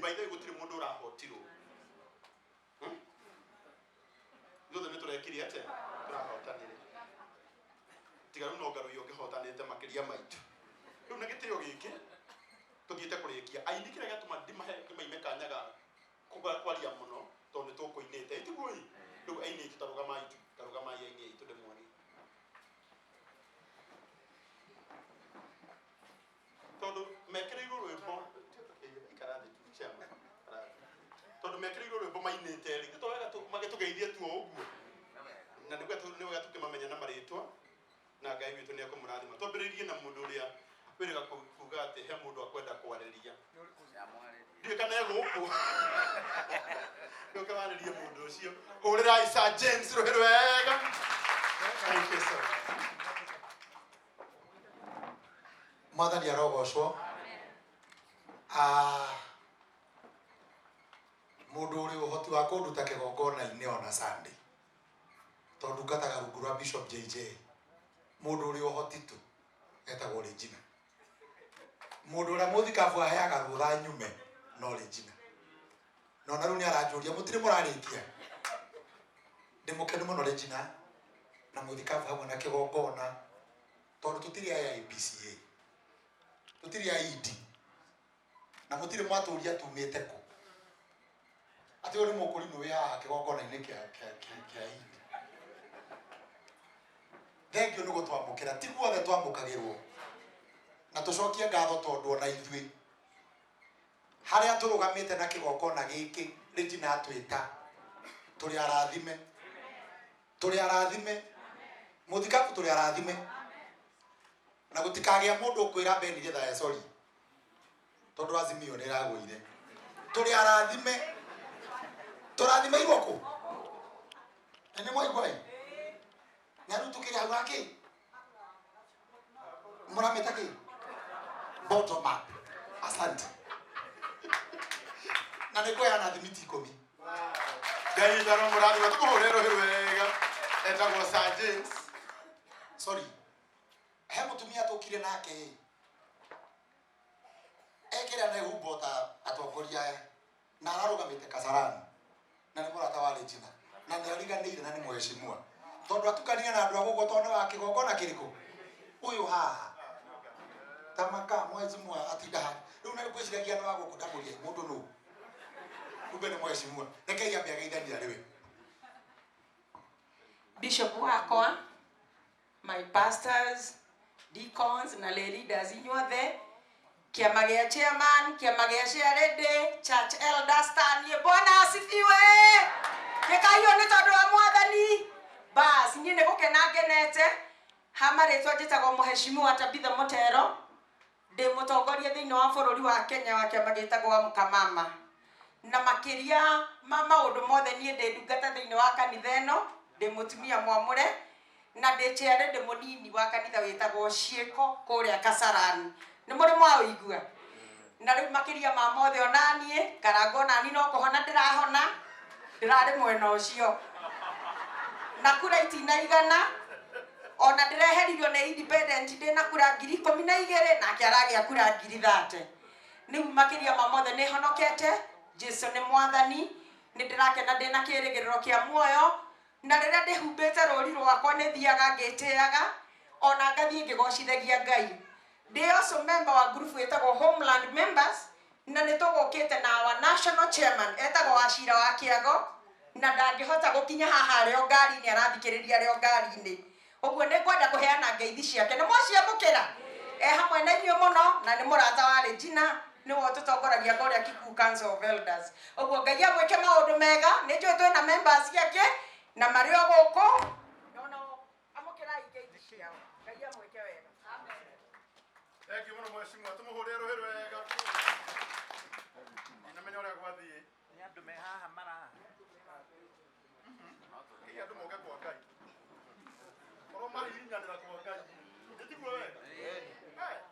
By the way, gũtirĩ mũndũ ũrahotirwo. Ithuothe nĩ tũrekire atĩa? Tũrahotanire. Tiga rĩu no Ngarũiya ũngĩhotanĩte makĩria maitũ. Rĩu na gĩtĩo gĩkĩ tũthiĩte kũrĩkia. Aini kĩrĩa gĩatũma ndimahe ndĩmaime kanya ga kwaria mũno tondũ nĩ tũkũinĩte. Ĩ tiguo ĩ? Rĩu aini aitũ ta rũgamai tu, ta rũgamai aini aitũ ndĩmuonie. Tondũ mekĩrĩirwo rwĩmbo, ikara thĩ tu chairman, ikara thĩ. Tondũ mekĩrĩirwo rwĩmbo mainĩte rĩ, to wega magĩtũgeithie tu o ũguo. Na nĩ wega tũkĩmamenya na marĩtwa, na Ngai witũ nĩ ekũmũrathima. Twambĩrĩirie na mũndũ ũrĩa wĩrĩga kuga atĩ he mũndũ akwenda kwarĩria. Ndiũĩ kana e gũkũ. Nĩũke warĩrie mũndũ ũcio. Hũrĩrai Sir James rũhĩ rwega. Thank you so much. Mwathani arogocwo. Ah, mũndũ ũrĩ ũhoti wa kũnduta kĩgongona-inĩ ona Sunday, tondũ ndungataga rungu rwa Bishop JJ, mũndũ ũrĩ ũhoti tu etagwo Regina. Mũndũ ũrĩa mũthikabu aheaga rũtha nyume no Regina. Na ona rĩu nĩ aranjũria mũtirĩ mũrarĩkia. Ndĩ mũkenu mũno Regina na mũthikabu hamwe na kĩgongona, tondũ tũtirĩ aya APCA, tũtirĩ a ED, na mũtirĩ mwatũria tumĩte kũ. Atĩ ũyũ nĩ mũkũrinũ wĩ haha kĩgongona-inĩ kĩa ED. Thengiũ nĩ gũtwamũkĩra, ti guothe twamũkagĩrwo. Na tũcokie ngatho tondũ ona ithuĩ harĩa tũrũgamĩte na kĩgongona gĩkĩ Regina atwĩta tũrĩ arathime, tũrĩ arathime, mũthikabu tũrĩ arathime, na gũtikagĩa mũndũ ũkwĩra Ben Gĩthaya sorry tondũ Azimio nĩ ĩragũire. Tũrĩ arathime, tũrathimeirwo kũ? Na nĩ mwaigua ĩ? Na rĩu tũkĩrĩ hau hakĩ? Mũramĩta kĩ? Bottom up. Asante. Na nĩ ngũheana thimiti 10. Ngai witũ aromũrathima, tũmũhũrĩre rũhĩ rwega. Etagwo Sir James. Sorry. He mũtumia tũkire nake ĩ. Ekĩra na ihumbo ta atongoria aya. Na ararũgamĩte Kasarani. Na nĩ mũrata wa Regina. Na nĩ ariganĩire na nĩ mheshimiwa. Tondũ atukanire na andũ a gũkũ tondũ nĩ wa kĩgongona kĩrĩkũ? Ũyũ haha. Ta maka mheshimiwa atinda haha. Rĩu na ngwĩciragia nĩ wa gũkũ ndamũria mũndũ nũ. Kumbe nĩ mheshimiwa. Rekei ambe ageithanie arĩ we. Bishop wakwa, my pastors, deacons na lay leaders inyuothe, kĩama gĩa chairman, kĩama gĩa chairlady, church elders taniĩ, Bwana asifiwe. Gĩkaiyũ nĩ tondũ wa Mwathani. Bas, niĩ nĩ gũkena ngenete. Ha marĩtwa njĩtagwo Mheshimiwa Tabitha Mutero. Ndĩ mũtongoria thĩinĩ wa bũrũri wa Kenya wa kĩama gĩtagwo Amka Mama. Na makĩria ma maũndũ mothe niĩ ndĩ ndungata thĩinĩ wa kanitha ĩno, ndĩ mũtumia mwamũre, na ndĩ chairlady mũnini wa kanitha wĩtagwo Ciĩko kũrĩa Kasarani. Nĩ mũrĩ mwaũigua? Na rĩu makĩria ma mothe onaniĩ, Karangũ onaniĩ no kũhona ndĩrahona, ndĩrarĩ mwena ũcio. Na kura itinaigana, ona ndĩreheririo nĩ independent ndĩna kura ngiri ikũmi na igĩrĩ, nake aragĩa kura ngiri thate. Rĩu makĩria ma mothe nĩ honokete, Jesu nĩ mwathani, nĩ ndĩrakena ndĩna kĩĩrĩgĩrĩro kĩa muoyo, na rĩrĩa ndĩhumbĩte rũri rwakwa nĩ thiaga ngĩtĩaga, ona ngathiĩ ngĩgocithagia Ngai. Ndĩ also member wa group ĩtagwo Homeland Members, na nĩ tũgũkĩte na our national chairman etagwo Wachira wa Kĩago, na ndangĩhota gũkinya haha arĩ o ngari-inĩ, arathikĩrĩria arĩ o ngari-inĩ. Ũguo nĩ ngwenda kũheana ngeithi ciake. Nĩ mwaciamũkĩra? E hamwe na inyuĩ mũno, na nĩ mũrata wa Regina, nĩwe ũtũtongoragia kũrĩa Kikuyu Council of Elders. Ũguo Ngai amwĩke maũndũ mega. Nĩ njũĩ twĩna members angĩ na marĩ o gũkũ. No, no, amũkĩrai ngeithi ciao. Ngai amwĩke wega. Amen. Thank you mũno mheshimiwa, tũmũhũrĩre rũhĩ rwega. Ndinamenya ũrĩa gwathiĩ. Nĩ andũ me haha mara. Hihi andũ moke kwa Ngai. Korwo mahihinyanĩra kwa Ngai. Nĩ tiguo wega?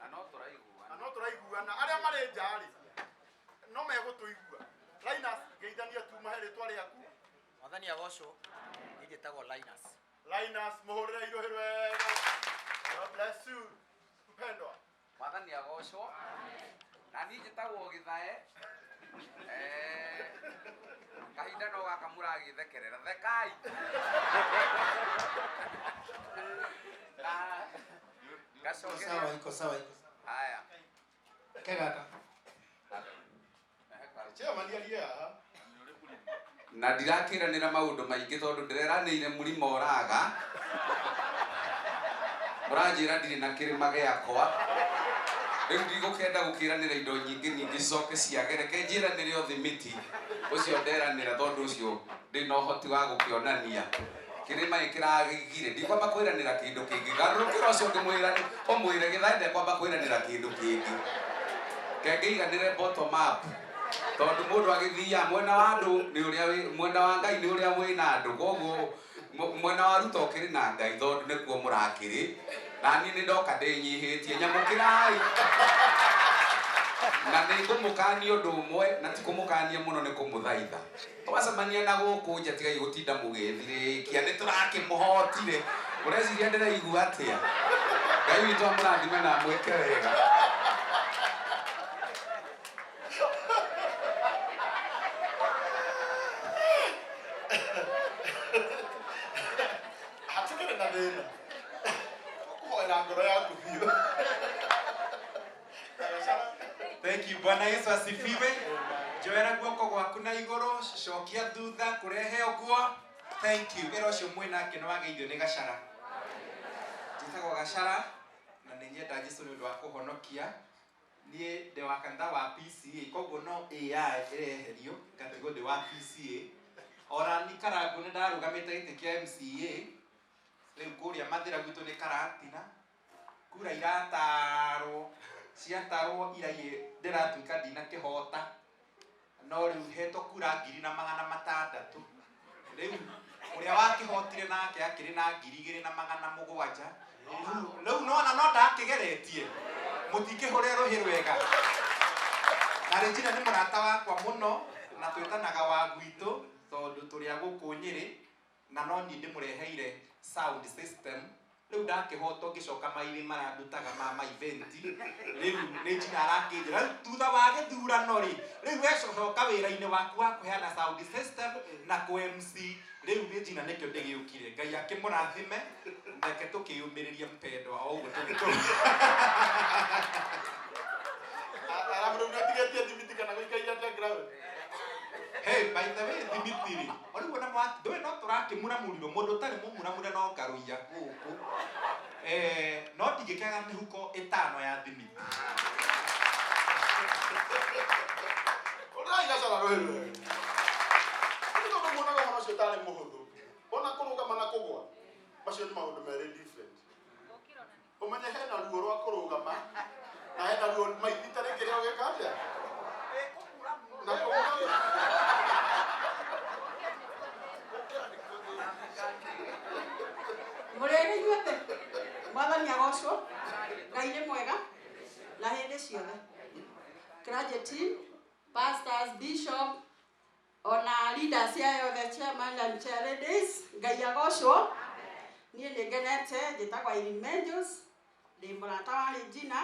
Na no tũraiguana. Na no tũraiguana. Arĩa marĩ nja rĩ, no megũtũigua. Linus, ngeithania tu mahe rĩtwa rĩaku. Mwathani agocwo. Niĩ njĩtagwo Linus. Linus, mũhũrĩre irũhĩ rwega. God bless you. Mpendwa. Mwathani agocwo. Na niĩ njĩtagwo Gĩthae. Kahinda no gaka mũragĩthekerera thekai. Iko sawa, iko sawa, iko sawa. Haya. Kegaka. Chairman arie haha. Na ndirakiranĩra maũndũ maingĩ tondũ ndĩreranĩire mũrima ũraga. Mũranjĩra ndirĩ na kĩrĩma gĩakwa. Rĩu ndigũkĩenda gũkĩranĩra indo nyingĩ nyingĩ cicoke ciage. Reke njĩranĩre o thimiti ũcio nderanĩra tondũ ũcio ndĩ na ũhoti wa gũkĩonania. Kĩrĩma gĩkĩragĩgire ndikwamba kwĩranĩra kĩndũ kĩngĩ. Garũrũkĩra ũcio ũngĩ ũmwĩre gĩthaĩ ndekwamba kwĩranĩra kĩndũ kĩngĩ. Kengĩiganĩre bottom up. Tondũ mũndũ agĩthiaga mwena wa andũ nĩ ũrĩa mwena wa Ngai nĩ ũrĩa wĩna andũ. Koguo mwena wa Ruto ũkĩrĩ na Ngai tondũ nĩkuo mũrakĩrĩ. Na niĩ nĩ ndoka ndĩnyihĩtie nyamũkĩrai. Na nĩ ngũmũkania ũndũ ũmwe na ti kũmũkania mũno nĩ kũmũthaitha. Twacemania na gũkũ nja tigai gũtinda mũgĩthirĩkia nĩ tũrakĩmũhotire. Ũreciria ndĩraigua atĩa? Ngai witũ amũrathime na amwĩke wega. Hatikĩrĩ na thĩna. Tũkũhoera ngoro yaku biũ. Thank you. Bwana Yesu asifiwe. Njoera guoko gwaku na igũrũ, cokia thutha kũrehe ũguo. Thank you. Ĩra ũcio mwĩ nake nĩ wageithio nĩ Gachara. Njĩtagwo Gachara na nĩ nyenda Jesũ nĩ ũndũ wa kũhonokia. Niĩ ndĩ wa kanitha wa PCA, koguo no AI ĩreherio ngatigwo ndĩ wa PCA. Ona ni Karangũ nĩ ndarũgamĩte gĩtĩ kĩa MCA. Rĩu kũrĩa Mathĩra gwitũ nĩ Karatina. Kura iratarwo, ciatarwo iraiĩ ndĩratuĩka ndinakĩhota. No rĩu hetwo kura 1600. Rĩu ũrĩa wakĩhotire nake akĩrĩ na 2700. Rĩu nona no ndakĩgeretie. Mũtikĩhũre rũhĩ rwega. Na Regina nĩ mũrata wakwa mũno na twĩtanaga wa gwitũ tondũ tũrĩ a gũkũ Nyĩrĩ na no niĩ ndĩmũreheire sound system. Rĩu ndakĩhotwo ngĩcoka mairĩ marandutaga ma event. Rĩu Regina arakĩnjĩra rĩu thutha wa gĩthurano rĩ, rĩu wecoka wĩra-inĩ waku wa kũheana sound system na kũ MC. Rĩu Regina nĩkĩo ndĩgĩũkire. Ngai akĩmũrathime, reke tũkĩyũmĩrĩrie mpendwa o ũguo tũgĩtũra. Arabu rĩu nĩatigetie thimiti kana gũikaire atĩa ground? Hey, by the way, thimiti rĩ, o rĩu ona mwaki, ndũĩ no tũrakĩmuramurirwo, mũndũ ũtarĩ mũmuramure no ngarũiya gũkũ. No ndingĩkĩaga mĩhuko 5 ya thimiti. Ũrai Gachara rũhĩ rwega. Nĩ tondũ muonaga ũhoro ũcio ũtarĩ mũhũthũ. Ona kũrũgama na kũgũa, macio nĩ maũndũ merĩ different. Ũmenye hena ruo rwa kũrũgama na hena ruo maithita rĩngĩ rĩa gwĩka atĩa? Na kũgũa. Mũrĩega inyuothe. Mwathani agocwo. Ngai nĩ mwega na hĩndĩ ciothe. Clergy team, pastors, bishop, ona leaders aya othe, chairman and chair ladies, Ngai agocwo. Niĩ nĩ ngenete, njĩtagwo Irene Menjos, ndĩ mũrata wa Regina,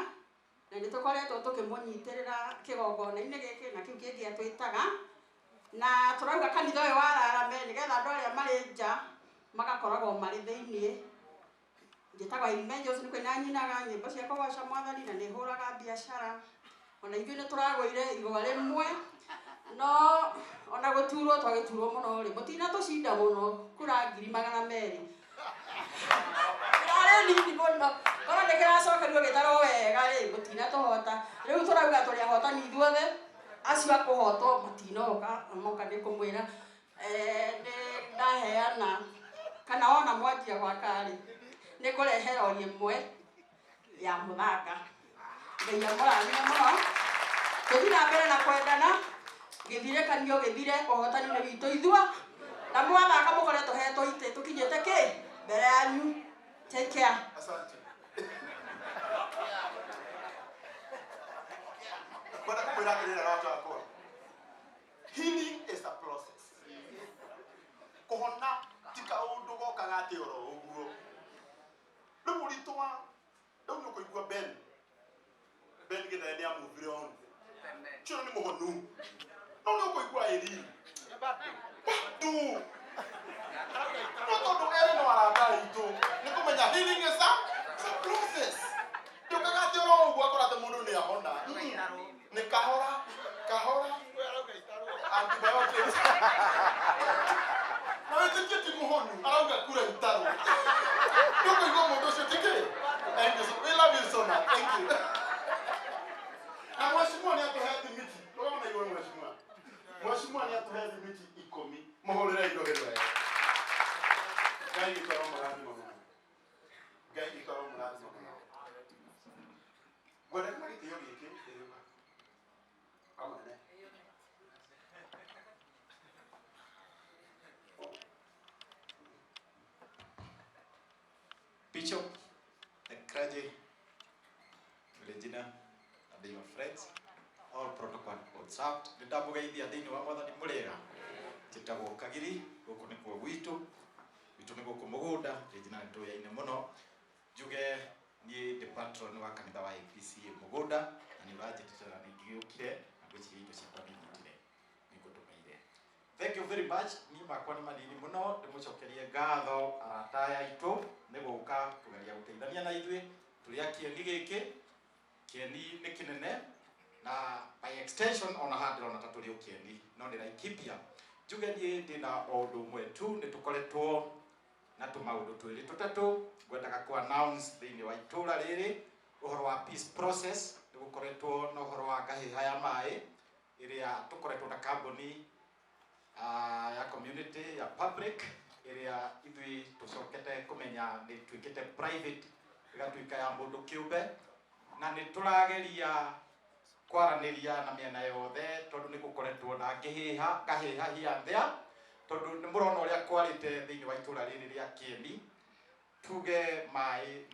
na nĩ tũkoretwo tũkĩmũnyitĩrĩra kĩgongona-inĩ gĩkĩ na kĩu kĩngĩ atwĩtaga. Na tũrauga kanitha ũyũ wararame nĩgetha andũ arĩa marĩ nja magakoragwo marĩ thĩiniĩ. Njĩtagwo Irene Menjos, nĩ kũina nyinaga nyĩmbo cia kũgoca Mwathani na nĩ hũraga biacara. Ona ithuĩ nĩ tũragũire igwa rĩmwe, no ona gũturwo twagĩturwo mũno rĩ, mũtinatũcinda mũno, kura 200,000. Kĩrarĩ nini mũno, korwo nĩ kĩracokerio gĩtarwo wega rĩ, mũtinatũhota. Rĩu tũrauga tũrĩ ahotani ithuothe, acio a kũhotwo matinoka, moka nĩ kũmwĩra, nĩ ndaheana, kana wona mwanjia gwaka rĩ, nĩ ngũrehe rori ĩmwe ya mũthanga. Ngai amũrathime mũno. Tũthiĩ na mbere na kwendana, gĩthirekanio gĩthire, ũhotani nĩ witũ ithua. Na mwathaka mũkoretwo hetwo itĩ, tũkinyĩte kĩ mbere yanyu. Take care. Asante. Kwenda kũmwĩra atĩrĩrĩ arata akwa. Healing is a process. Kũhona ti kaũndũ gokaga atĩ oro ũguo. Rĩu mũritũ wa rĩu nĩ ũkũigua Ben. Ben Githae nĩ amuvire on. Ũcio nĩ mũhonu. No nĩ ũkũigua ĩri. Bado. No tondũ erĩ no arata aitũ. Nĩ kũmenya healing is a process. Ndũkaga atĩ oro ũguo akora atĩ mũndũ nĩ ahona. Nĩ kahora, kahora. Antibiotics. Na wĩtĩkie ti mũhonu, arauga kura itarũ. Nĩ ũkũigua mũndũ ũcio ti kĩ? Thank you. We love you so much. Thank you. Na mheshimiwa nĩ atũhe thimiti. Rũgama na igũrũ mheshimiwa. Mheshimiwa nĩ atũhe thimiti 10. Mũhũrĩre indo wega. Ngai witũ aromũrathima mũno. Ngai witũ aromũrathima mũno. Ngwenda na gĩtĩo gĩkĩ ĩrĩũka. Kamũnene. Bishop, the clergy, Regina, and your friends, all protocol observed. Nĩ ndamũgeithia thĩinĩ wa mwathani mũrĩega. Njĩtagwo Kagiri, gũkũ nĩkuo gwitũ. Gwitũ nĩ gũkũ mũgũnda, Regina nĩ tũyaine mũno. Njuge niĩ ndĩ patron wa kanitha wa APCA mũgũnda, na nĩ ũranjĩtĩte na nĩ ngĩũkire, na ngwĩciria indo ciakwa nĩ nyitire, nĩ ngũtũmĩire. Thank you very much. Niĩ makwa nĩ manini mũno, ndĩmũcokerie ngatho arata aya aitũ nĩ gũka kũgeria gũteithania na ithuĩ tũrĩ a kĩeni gĩkĩ. Kĩeni nĩ kĩnene na by extension ona haha ndĩrona ta tũrĩ o kĩeni no nĩ Laikipia. Njuge niĩ ndĩna o ũndũ ũmwe tu, nĩ tũkoretwo na tũmaũndũ twĩrĩ tũtatũ ngwendaga kũ announce thĩinĩ wa itũra rĩrĩ ũhoro wa peace process. Nĩ gũkoretwo na ũhoro wa ngahĩha ya maĩ ĩrĩa tũkoretwo na kambuni ya community ya public ĩrĩa ithuĩ tũcokete kũmenya nĩ ĩtuĩkĩte private ĩgatuĩka ya mũndũ kĩũmbe, na nĩ tũrageria kwaranĩria na mĩena yothe tondũ nĩ gũkoretwo na ngĩhĩha ngahĩha here and there, tondũ nĩ mũrona ũrĩa kwarĩte thĩinĩ wa itũra rĩrĩ rĩa Kĩeni. Tuge maĩ nĩ